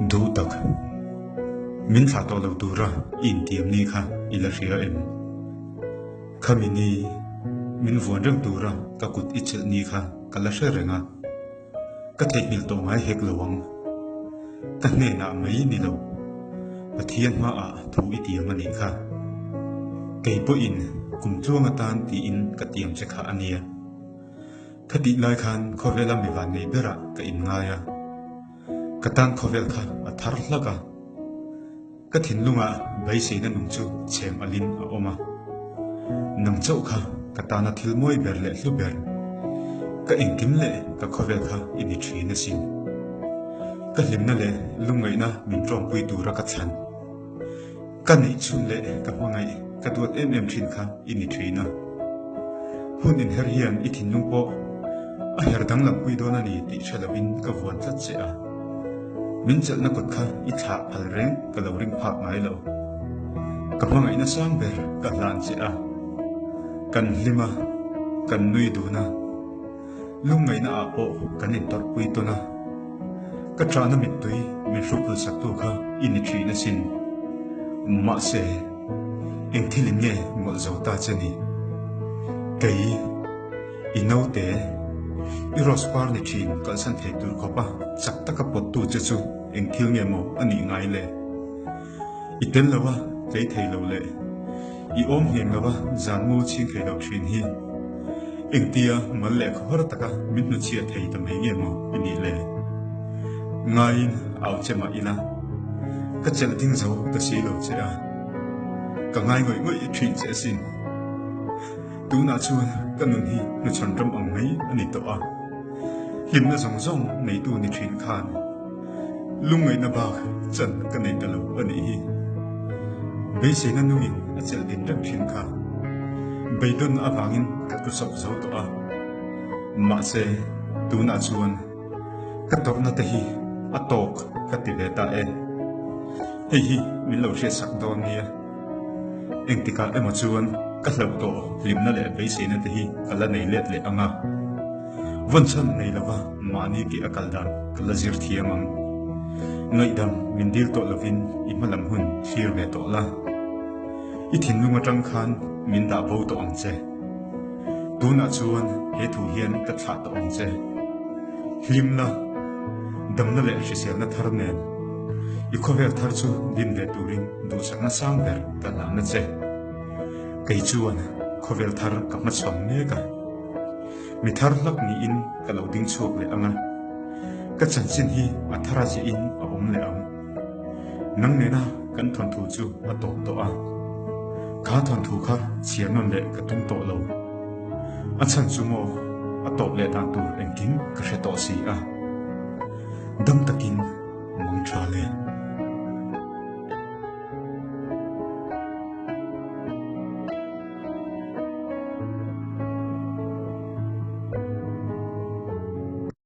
Duh tak, min thlah tawh lo tura i intiam ni kha i la hria em? Khami ni, min vuan reng tura ka kut i chelh ni kha ka la hre reng a, ka theihnghilh tawh ngai hek lo ang. Ka hnenah mai ni lo, Pathian hmaah thu i tiam a nih kha. Kei pawhin kum tluang atan tiin ka tiam che kha a nia. Khatih lai khan khawvela mi van nei berah ka inngai a, ka tan khawvel kha a thar hlak a, ka thinlungah beiseina nung chu chhem alin a awm a. Nang chauh kha ka tana thil mawi ber leh hlu ber, ka engkim leh ka khawvel kha i ni thin asin. Ka hlimna leh lungngaihna min tawngpui tura ka chhan. Ka neih chhun leh ka hmangaih ka duat em em thin kha i ni thin a. Hun inher hian i thinlung pawh a her danglam pui dawn a ni tih hre lovin ka vuan tlat che a. Min chelhna kut kha i thlah phal reng ka lo ring phak ngai lo. Ka hmangaihna sang ber ka hlan che a. Kan hlim a, kan nui dun a. Lungngaihna ah pawh kan intawrhpui tawn a, ka ṭahna mittui min hruphul saktu kha i ni ṭhin asin. Mahse, eng thil in nge ngawlh zo ta che ni? Kei, i naute, i rose par ni ṭhin kalsan thei tur khawpa chak taka pawttu che chu eng thil nge maw a nih ngai le? I tel lo a, tlei thei lo leh i awm ngheng lo a, zan mu chhing thei lo thin hi engtia mal leh khawhar taka min hnuchhiah thei ta mai nge maw i nih le? Ngaiin au che mah ila, ka chelh ding zo ta si lo che a, ka ngai ngawih ngawih thin che asin. Tunah chuan ka nun hi hnuchhawn ram ang mai a ni tawh a, hlimna zawng zawng neitu ni thin khan Lungngaihna bak chan ka nei ta lo a nih hi. Beiseina nungin a chelh din reng thin kha. Beidawnna avangin ka tlusawp zo tawh a. Mahse, tunah chuan ka tawrhna te hi a tawk ka ti ve ta e. Hei hi min lo hriatsak dawn nia. Engtikah emaw chuan ka hlauh tawh hlimna leh beiseina te hi ka la nei let leh ang a. Vawnchhan nei lova mahni tih a kal dan ka la zir thiam ang. Ngaihdam min dil tawh lovin i hmalam hun thlir ve tawh la. I thinlung atang khan min dah bo tawh ang che. Tunah chuan he thu hian ka thlah tawh ang che. Hlimna, damna leh hriselna thar nen i khawvel thar chu din ve turin duhsakna sang ber ka hlan a che. Kei chuan khawvel thar ka hmachhawn mek a. Mi thar hlak niin ka lo ding chhuak leh ang a, ka chanchin hi a thar a ziahin a awm leh ang. Nang nena kan thawnthu chu a tawp tawh a, kha thawnthu kha chhiar nawn leh ka tum tawh lo. A chhan chu maw a tawp leh dan tur engkim ka hre tawh si a. Dam takin mang tha le.